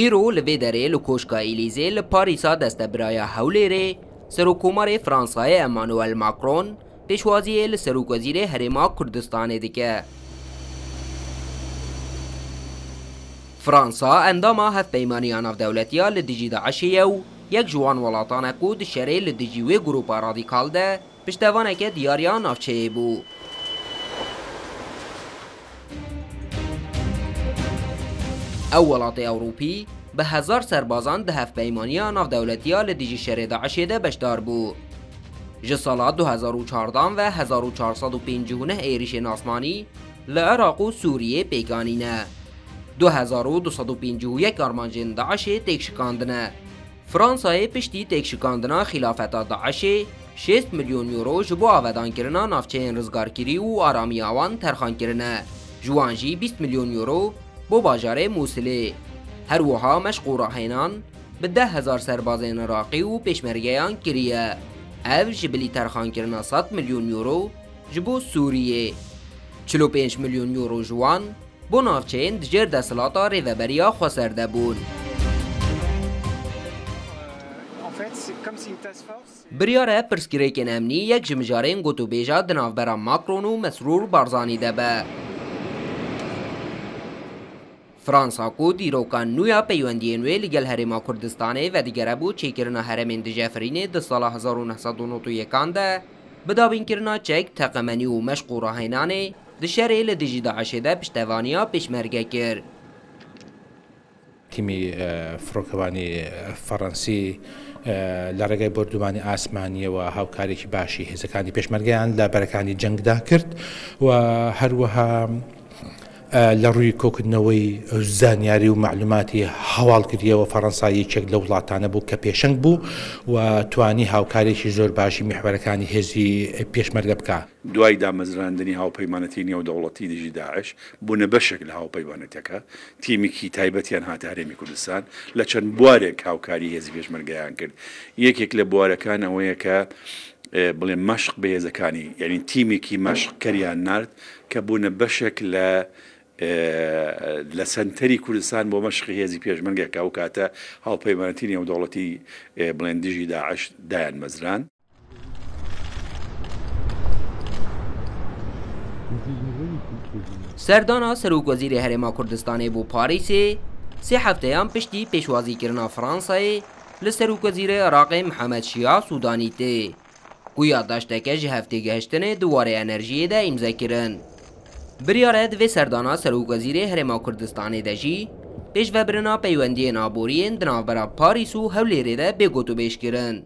Îro li vê derê li Koşka Elysee li Parîsa destebiraya Hewlêrê, Serokkomarê Fransayê Emmanuel Macron pêşwaziyê li Serokwezîrê Herêma Kurdistanê dike. Fransa endama Hevpeymaniya Navdewletiya li dijî DAIŞ'ê ye û yek ji wan welatan e ku di şerê li dijî wê grûpa radîkal de piştevaneke diyar ya navçeyê bû. Ew welatê Ewropî bi hezar serbazan di Hevpeymaniya Navdewletiya li dijî şerê DAIŞ'ê de beşdar bû. Ji sala 2014 ve 1459 êrişên asmanî li Iraq û Sûriyê pêk anîne. 2251 armancên DAIŞ'ê têkşikandine. Fransayê piştî têkşikandina xîlafeta DAIŞ'ê 60 milyon euro ji bo avedankirina navçeyên rizgarkirî û aramiya wan terxan kirine, ji wan jî 20 milyon euro bo bajarê Mûsilê. Her wiha meşq û rahênan bi 10,000 serbazên Iraqî û pêşmergeyan kiriye. Ev ji bilî terxankirina 100 milyon euro ji bo Sûriyê. 45 milyon euro ji wan bo navçeyên di jêr desthilata rêveberiya xweser de bûn. Biryar e pirsgirêkên emnî yek ji mijarên gotûbêja di navbera Macron û Mesrûr Barzanî de be. Fransa ku dîroka nû ya peywendiyên wê li gel Herêma Kurdistanê vedigere bo çêkirina herêmên dijefirînê di sala 1991 de bi dabînkirina çek, teqemenî û meşq û rahênanê di şerê li dijî DAIŞ'ê de piştevaniya pêşmerge kir. تیمی فڕۆکەوانی فەڕەنسی لە ڕێگای بۆردومانی ئاسمانیەوە هاوکارێکی باشی هێزەکانی پێشمەرگەیان لە بەرەکانی جەنگدا کرد و هەروەها لە ڕووی کۆکردنەوەی زانیاری و مەعلوماتی هەواڵگریەوە فەڕەنسا یەکێک لە وڵاتانە بوو کە پێشەنگ بوو و توانی هاوکارێکی زۆر باشی میحوەرەکانی هێزی پێشمەرگە بکا. دوای دامەزراندنی هاوپەیمانەتی نێودەوڵەتی دژی داعش، بوونە بەشێک لە هاوپەیمانەتیەکە، تیمێکی تایبەتیان هاتە هەرێمی کوردستان، لە چەند بوارێک هاوکاری هێزی پێشمەرگەیان کرد، یەکێک لە بوارەکان ئەوەیە کە بڵێ مەشق بە هێزەکانی، یعنی تیمێکی مەشقکەریان نارد کە بوونە بەشێک لە لە سەنتەری کوردستان بۆ مەشقی هێزی پێشمەرگە کە ئەو کاتە هاوپەیمانەتی نێودەوڵەتی بڵێن دژی داعش دایانمەزراند. Serdana Serokwezîrê Herêma Kurdistanê bo Parîsê sê hefteyan piştî pêşwazîkirina Fransayê li Serokwezîrê Iraqê Mihemed Şiya Sûdanî tê. Ku yaddaşteke ji hevtêgihiştinê di warê enerjiyê de îmze kirin. Biryar e di vê serdana Serokwezîrê Herêma Kurdistanê de jî pêşvebirina peywendiyên aboriyên di navbera Parîs û Hewlêrê de bê gotûbêjkirin.